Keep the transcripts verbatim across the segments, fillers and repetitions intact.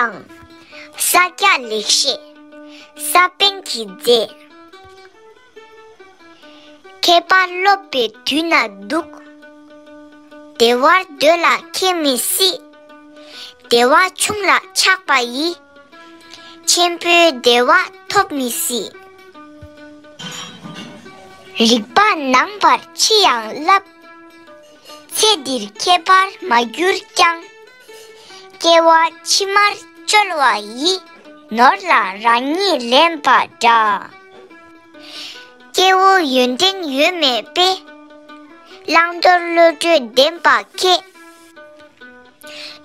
དང་། ས་སྐྱ་ལེགས་བཤད། ས་པཎ་གྱི་མཛད། ཁྱད་པར་སློབ་པའི་དུས་ན་སྡུག། བདེ་བར་སྡོད་ལ་མཁས་མི་སྲིད། བདེ་བ་ཆུང་ལ་ཆགས་པ་ཡིས། ཆེན་པོའི་བདེ་བ་ཐོབ་མི་སྲིད། རིག་པ་ནང་པར་ཅི་ཡང་བསླབ། ཚེ་འདིར་ཁྱད་པར་མ་གྱུར་ཀྱང་། སྐྱེ་བ་ཕྱི་མར་བཅོལ་བ་ཡི། ནོར་ལ་རང་ཉིད་ལེན་པ་འདྲ། སྐྱེ་བོ་ཡོན་ཏན་ཡོད་མེད་དཔེ། བླང་དོར་བློ་གྲོས་ལྡན་པ་མཁས།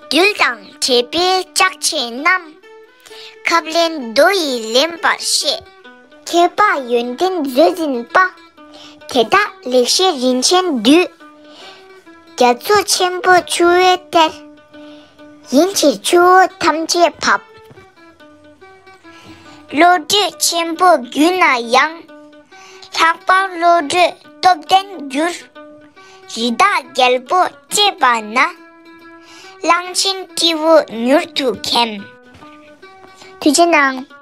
རྡུལ་དང་བྲལ་བའི་ལྕགས་ཕྱེ་རྣམས། ཁབ་ལེན་རྡོ་ཡིས་ལེན་པར་ཤེས། མཁས་པ་ཡོན་ཏན་མཛོད་འཛིན་པ། དེ་དག་ལེགས་བཤད་རིན་ཆེན་བསྡུས། རྒྱ་མཚོ་ཆེན་པོ་ཆུ་བོའི་གཏེར། ཡིན་ཕྱིར་ཆུ་བོ་ཐམས་ཅད་འབབ། བློ་གྲོས་ཆེན་པོ་རྒྱུད་ན་ཡང་། ལྷག་པར་བློ་གྲོས་སྟོབས་ལྡན་འགྱུར། རི་དྭགས་རྒྱལ་པོ་བཅས་པ་ན། གླང་ཆེན་སྤྲེའུ་མྱུར་དུ་མཁྱེན། ཐུགས་རྗེ་གནང་།